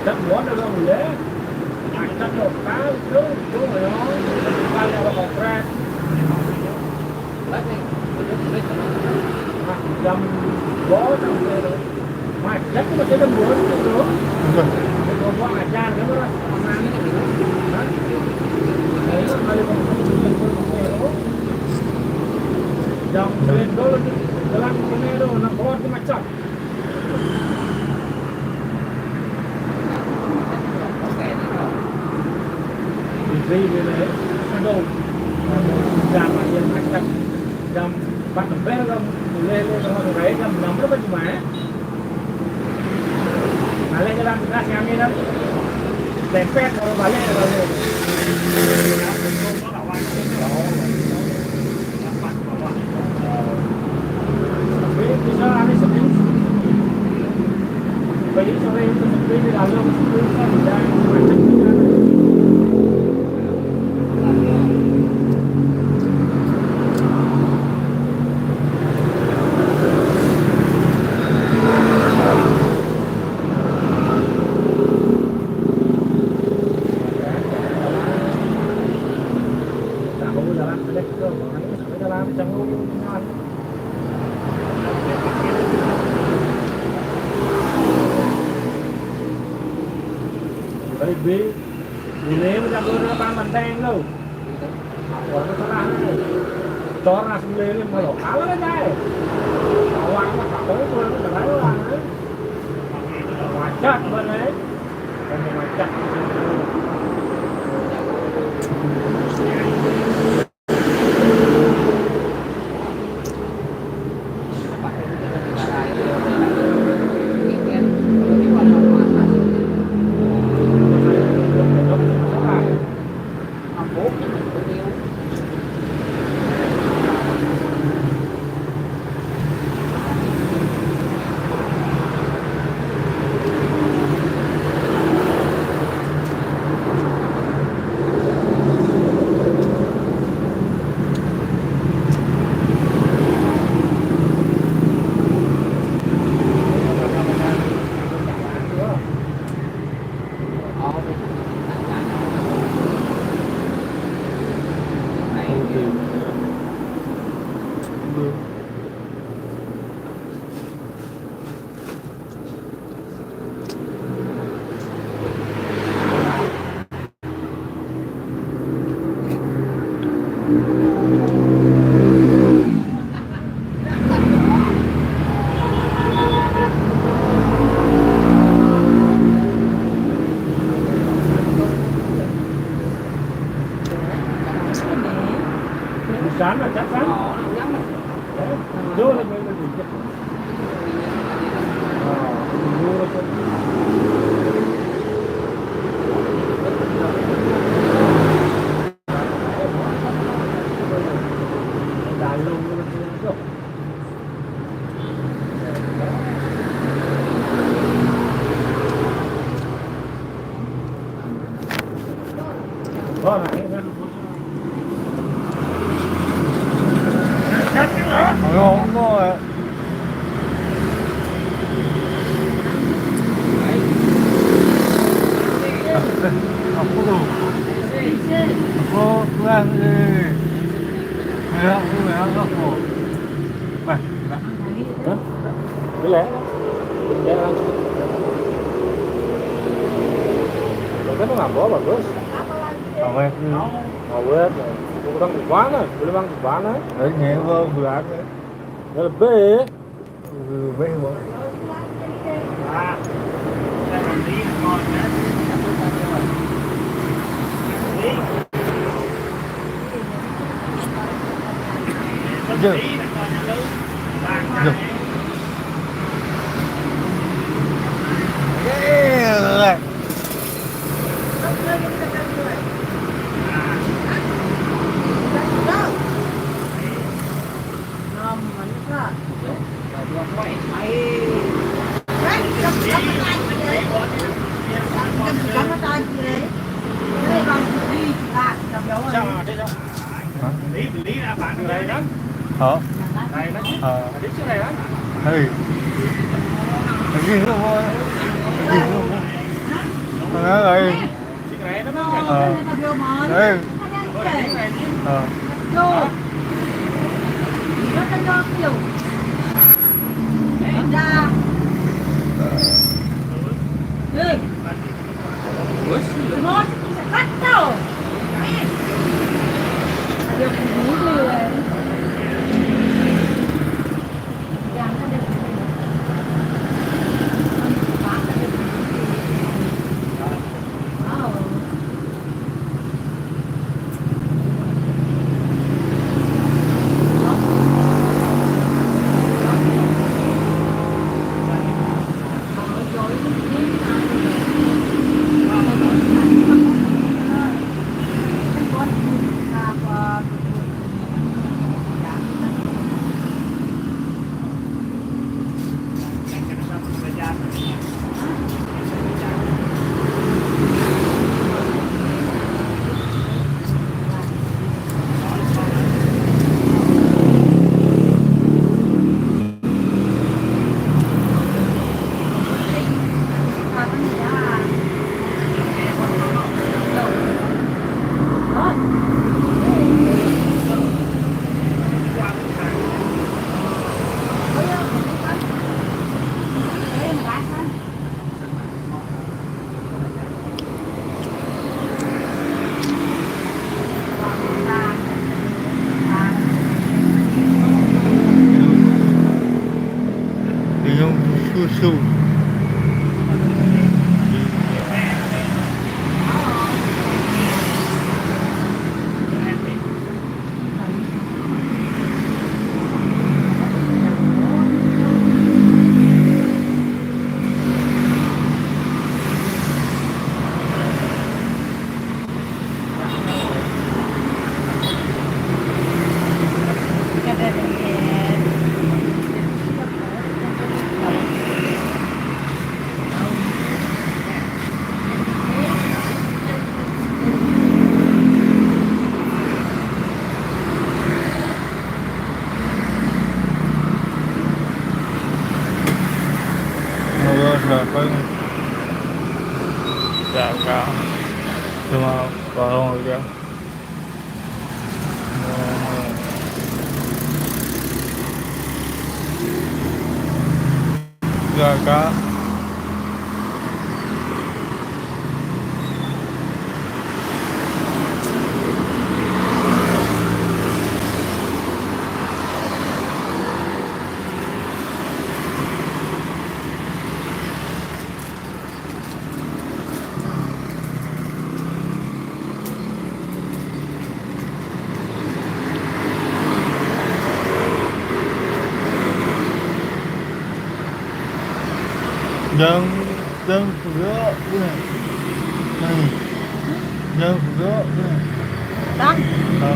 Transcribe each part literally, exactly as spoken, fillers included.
Macet muat dah dong, ya. Macet lokal, itu, itu, ya. Lokal yang ada kompres. Nah, jam dua sampai itu. Macet tuh masih ada buat itu. Enggak. Itu gua ngajar, dia baru. Hah? Nah, itu kali itu. Jam sembilan dulu tuh. Jalan ke sini tuh, nak keluar tuh macet. Ri ngene, aduh, jam aja macet. Jam empat lebih lah, mulai, mulai, mulai jam enam berapa cuma, ya? Balik jalan tugas kami kan. Dempet, baru balik, baru. Balik B, ini udah gue udah paman teng lo. Apa tuh salah lo? Cor asli ini malah kalah aja. Awak mah tak tahu tuh, udah kalah. Macet mana? Macet. Di sana, Cak, kan? Jauh lebih lebih. Ora, eh, ora. Ora, ora, eh. Apa tu? Apa kurang ni? Merah tu, merah tu apa? Bah, bah. Hah? Boleh? Ya, langsung. Kan ngapa, Bagus? Awet. Awet. Kurang gimana? Boleh bang gimana? Eh, nyewa bulan. Ya, lebih. Lebih, Bang. Jom. Jom. Gila. Hả? Hả? Hey. Lagi tu, boy. Lagi tu, boy. Ê. Ờ. Nó có là phải. Dạ, cả. Cuma kalau dia. Dạ, cả. Dân, dân Phú Quốc nè. Này. Dân Phú Quốc nè. Dân. Ờ.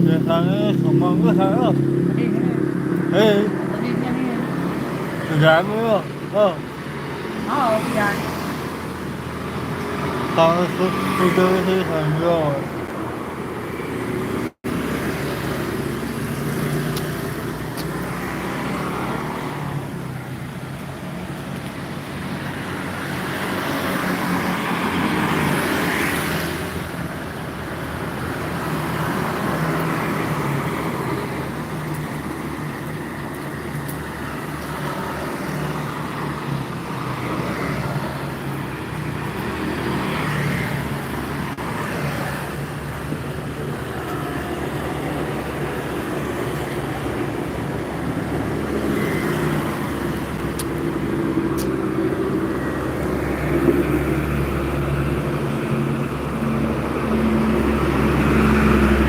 Dân thằng ấy, không mong có thằng đó. Ê. Tôi dám nữa. Ờ. Ờ, dạ. Thằng ấy, tôi, tôi, tôi, tôi, thằng đó.